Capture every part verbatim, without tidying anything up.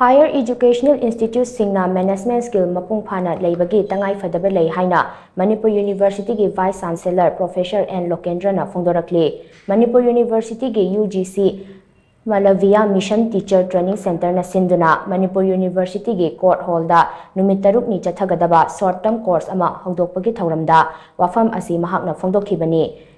Higher educational instituteꯁꯤꯡꯅ management skill ꯃꯄꯨꯡ ꯐꯥꯅ ꯂꯩꯕꯒꯤ ꯇꯉꯥꯏ ꯐꯗꯕ ꯂꯩ ꯍꯥꯏꯅ ꯃꯅꯤꯄꯨꯔ ꯌꯨꯅꯤꯚꯔꯁꯤꯇꯤꯒꯤ Vice Chancellor Professor N ꯂꯣꯀꯦꯟꯗ꯭ꯔꯅ ꯐꯣꯡꯗꯣꯔꯛꯂꯤ꯫ Manipur ꯌꯨꯅꯤꯚꯔꯁꯤꯇꯤꯒꯤ UGC Malavia Mission Teacher Training Centreꯅ ꯁꯤꯟꯗꯨꯅ ꯃꯅꯤꯄꯨꯔ ꯌꯨꯅꯤꯚꯔꯁꯤꯇꯤꯒꯤ court hallꯗ ꯅꯨꯃꯤꯠ ꯇꯔꯨꯛꯅꯤ ꯆꯠꯊꯒꯗꯕ short term course ꯑꯃ ꯍꯧꯗꯣꯛꯄꯒꯤ ꯊꯧꯔꯝꯗ ꯋꯥꯐꯝ ꯑꯁꯤ ꯃꯍꯥꯛꯅ ꯐꯣꯡꯗꯣꯛꯈꯤꯕꯅꯤ꯫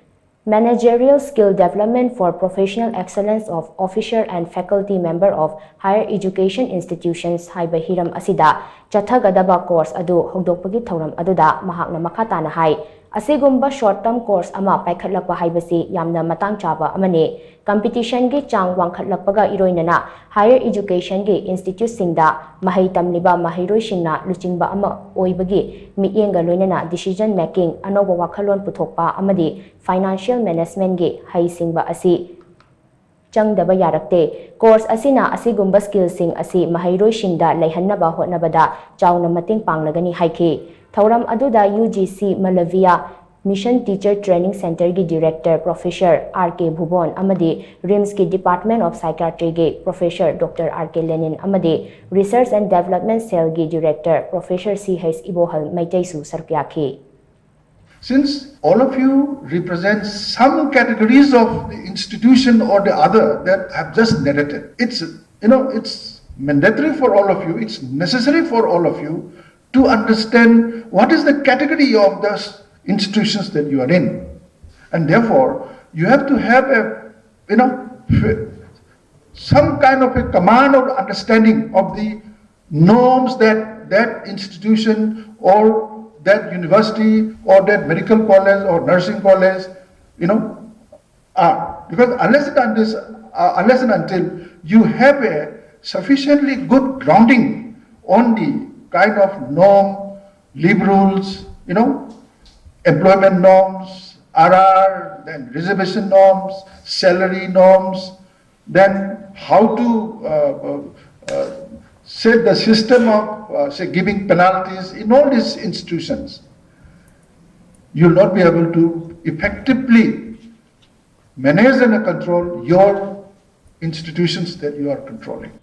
Managerial Skill Development for Professional Excellence of Officer and Faculty Member of Higher Education Institutions ꯍꯥꯏꯕ ꯍꯤꯔꯝ ꯑꯁꯤꯗ ꯆꯠꯊꯒꯗꯕ course ꯑꯗꯨ ꯍꯧꯗꯣꯛꯄꯒꯤ ꯊꯧꯔꯝ ꯑꯗꯨꯗ ꯃꯍꯥꯛꯅ ꯃꯈꯥ ꯇꯥꯅ ꯍꯥꯏ, ꯑꯁꯤꯒꯨꯝꯕ short term course ꯑꯃ ꯄꯥꯏꯈꯠꯂꯛꯄ ꯍꯥꯏꯕꯁꯤ ꯌꯥꯝꯅ ꯃꯇꯥꯡ ꯆꯥꯕ ꯑꯃꯅꯤ꯫ Competitionꯒꯤ ꯆꯥꯡ ꯋꯥꯡꯈꯠꯂꯛꯄꯒ ꯏꯔꯣꯏꯅꯅ higher educationꯒꯤ instituteꯁꯤꯡꯗ ꯃꯍꯩ ꯇꯝꯂꯤꯕ ꯃꯍꯩꯔꯣꯏꯁꯤꯡꯅ ꯂꯨꯆꯤꯡꯕ ꯑꯃ ꯑꯣꯏꯕꯒꯤ ꯃꯤꯠꯌꯦꯡꯒ ꯂꯣꯏꯅꯅ decision making, ꯑꯅꯧꯕ ꯋꯥꯈꯜꯂꯣꯟ ꯄꯨꯊꯣꯛꯄ ꯑꯃꯗꯤ financial managementꯒꯤ ꯍꯩꯁꯤꯡꯕ ꯑꯁꯤ ꯆꯪꯗꯕ ꯌꯥꯔꯛꯇꯦ꯫ Course ꯑꯁꯤꯅ ꯑꯁꯤꯒꯨꯝꯕ skillꯁꯤꯡ ꯑꯁꯤ ꯃꯍꯩꯔꯣꯏꯁꯤꯡꯗ ꯂꯩꯍꯟꯅꯕ ꯍꯣꯠꯅꯕꯗ ꯆꯥꯎꯅ ꯃꯇꯦꯡ ꯄꯥꯡꯂꯒꯅꯤ ꯍꯥꯏꯈꯤ꯫ ꯊꯧꯔꯝ ꯑꯗꯨꯗ UGC Malavia Mission Teacher Training Centreꯒꯤ Director Professor R K ꯚꯨꯕꯣꯟ ꯑꯃꯗꯤ RIMSꯀꯤ Department of Psychiatryꯒꯤ Professor Doctor R K ꯂꯦꯅꯤꯟ ꯑꯃꯗꯤ Research and Development Cellꯒꯤ Director Professor C H ꯏꯕꯣꯍꯜ ꯃꯩꯇꯩꯁꯨ ꯁꯔꯨꯛ ꯌꯥꯈꯤ꯫ Since all of you represent some categories of the institution or the other that have just narrated, it's, you know, it's mandatory for all of you, it's necessary for all of you to understand what is the category of the institutions that you are in. And therefore, you have to have a, you know, some kind of a command or understanding of the norms that that institution or that university or that medical college or nursing college, you know, are. Because unless and until, uh, unless and until you have a sufficiently good grounding on the kind of norm, leave rules, you know, employment norms, R R, then reservation norms, salary norms, then how to uh, uh, uh, set the system of, uh, say, giving penalties in all these institutions, you'll not be able to effectively manage and control your institutions that you are controlling.